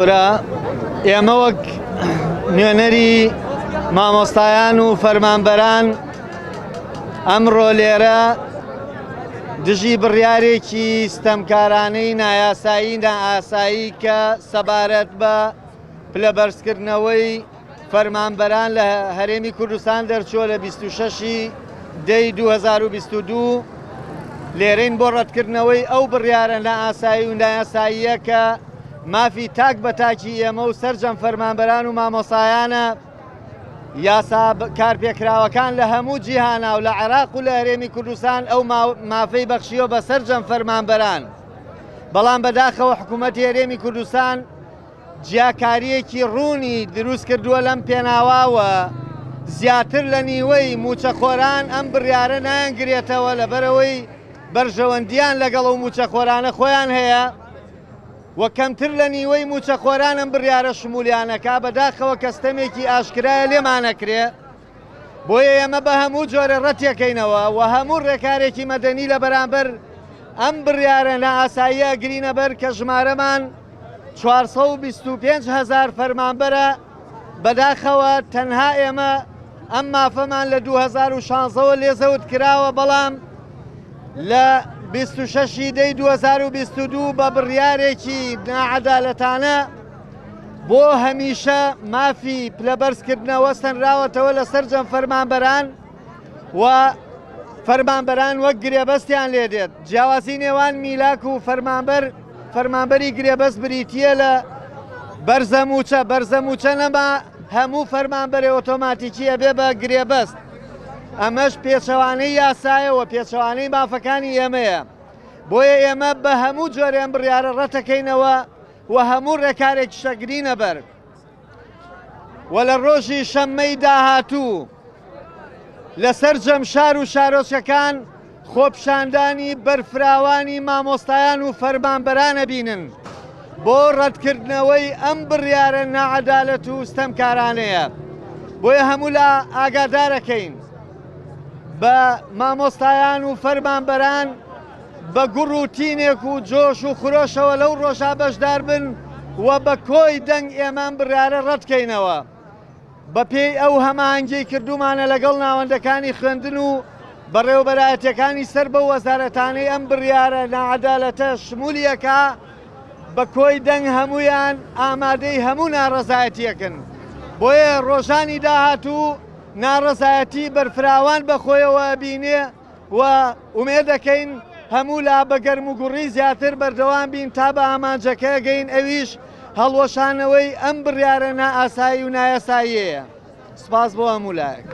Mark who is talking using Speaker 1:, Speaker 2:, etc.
Speaker 1: گەورە، ئێمە وەک نوێنەری مامۆستایان و فەرمانبەران ئەمڕۆ لێرە دژی بڕیارێکی ستەمکارانەی نایاسایی نائاسایی کە سەبارەت بە پلە بەرزکردنەوەی فەرمانبەران لە هەرێمی کوردستان دەرچووە لە 26 دەی 2022 لێرەین بۆ ڕەتکردنەوەی ئەو بڕیارە نائاسایی و نایاساییە کە مافی تاک بە تاکی ئێمە و سەرجەم فەرمانبەران و مامۆسایانە یاسا کارپێکراوەکان لە هەموو جیهانا و لە عێراق و لە هەرێمی کوردستان ئەو مافەی بەخشیوە بە سەرجەم فەرمانبەران بەڵام بەداخەوە حکوومەتی هەرێمی کوردستان جیاکارییەکی ڕوونی دروست کردووە لەم پێناوە و زیاتر لە نیوەی مووچەخۆران ئەم بڕیارە نایانگرێتەوە لەبەرئەوەی بەرژەوەندییان لەگەڵ ئەو مووچەخۆرانە خۆیان هەیە و کەمتر لە نیوەی مووچەخۆران ئەم بڕیارە شمولیانەکا بەداخەوە کە ستەمێکی ئاشکرایە لێمانەکرێ بۆیە ئێمە بە هەموو جۆرە ڕەتیەکەینەوە و هەموو ڕێکارێکی مەدەنی لە بەرامبەر ئەم بڕیارە نائاساییە ئەگرینە بەر کە ژمارەمان 425 هەزار فەرمانبەرە بەداخەوە تەنها ئێمە ئەم مافەمان لە 2016ەوە لێ زەوت کراوە بەڵام لە 26 دەی 2022 بە بڕیارێکی ناعەدالەتانە بۆ هەمیشە مافی پلەبەرزکردنەوە سەنراوەتەوە لە سەرجەم فەرمانبەران و فەرمانبەران وەک گرێبەستیان لێدێت جیاوازی نێوان میلاک و فەرمانبەر فەرمانبەری گرێبەست بریتییە لە بەرزە موچە بەرزە موچە نەما هەموو فەرمانبەرێ ئۆتۆماتیکی ئەبێ بە گرێبەست ئەمەش پێچەوانەی یاسایەوە پێچەوانەی مافەکانی ئێمەیە بۆیە ئێمە بە هەموو جۆرێن بڕیارە ڕەتەکەینەوە و هەموو ڕێکارێکیش ئەگرینە بەر و لە ڕۆژی شەممەی داهاتوو لە سەرجەم شار و شارۆچکەکان خۆپیشاندانی بەرفراوانی مامۆستایان و فەرمانبەران ئەبینن بۆ ڕەتکردنەوەی ئەم بڕیارە ناعەدالەت و ستەمکارانەیە بۆیە هەموو لا ئاگادارەکەین بە مامۆستایان و فەرمانبەران بە گوڕ و تینێک و جۆش و خرۆشەوە لەو ڕۆژە بەشدار بن و بە کۆی دەنگ ئێمە ئەم بڕیارە ڕەتکەینەوە. بە پێی ئەو هەماهەنگیەی کردوومانە لەگەڵ ناوەندەکانی خوێندن و بەڕێوەبەرایەتیەکانی سەر بەو وەزارەتانەی ئەم بڕیارە ناعەدالەتە شمولی ئەکا، بە کۆی دەنگ هەموویان ئامادەی هەموو ناڕەزایەتیەکن. بۆیە ڕۆژانی داهاتوو ناڕەزایەتی بەرفراوان بەخۆیەوە ئەبینێ. و ئومێد دەکەین هەموو لا بە گەرموگوڕی زیاتر بەردەوام بین تا بە ئامانجەکە گەین ئەویش هەڵوەشانەوەی ئەم بڕیارە نائاسایی و نایاساییەیە. سپاس بۆ هەموو لایەک.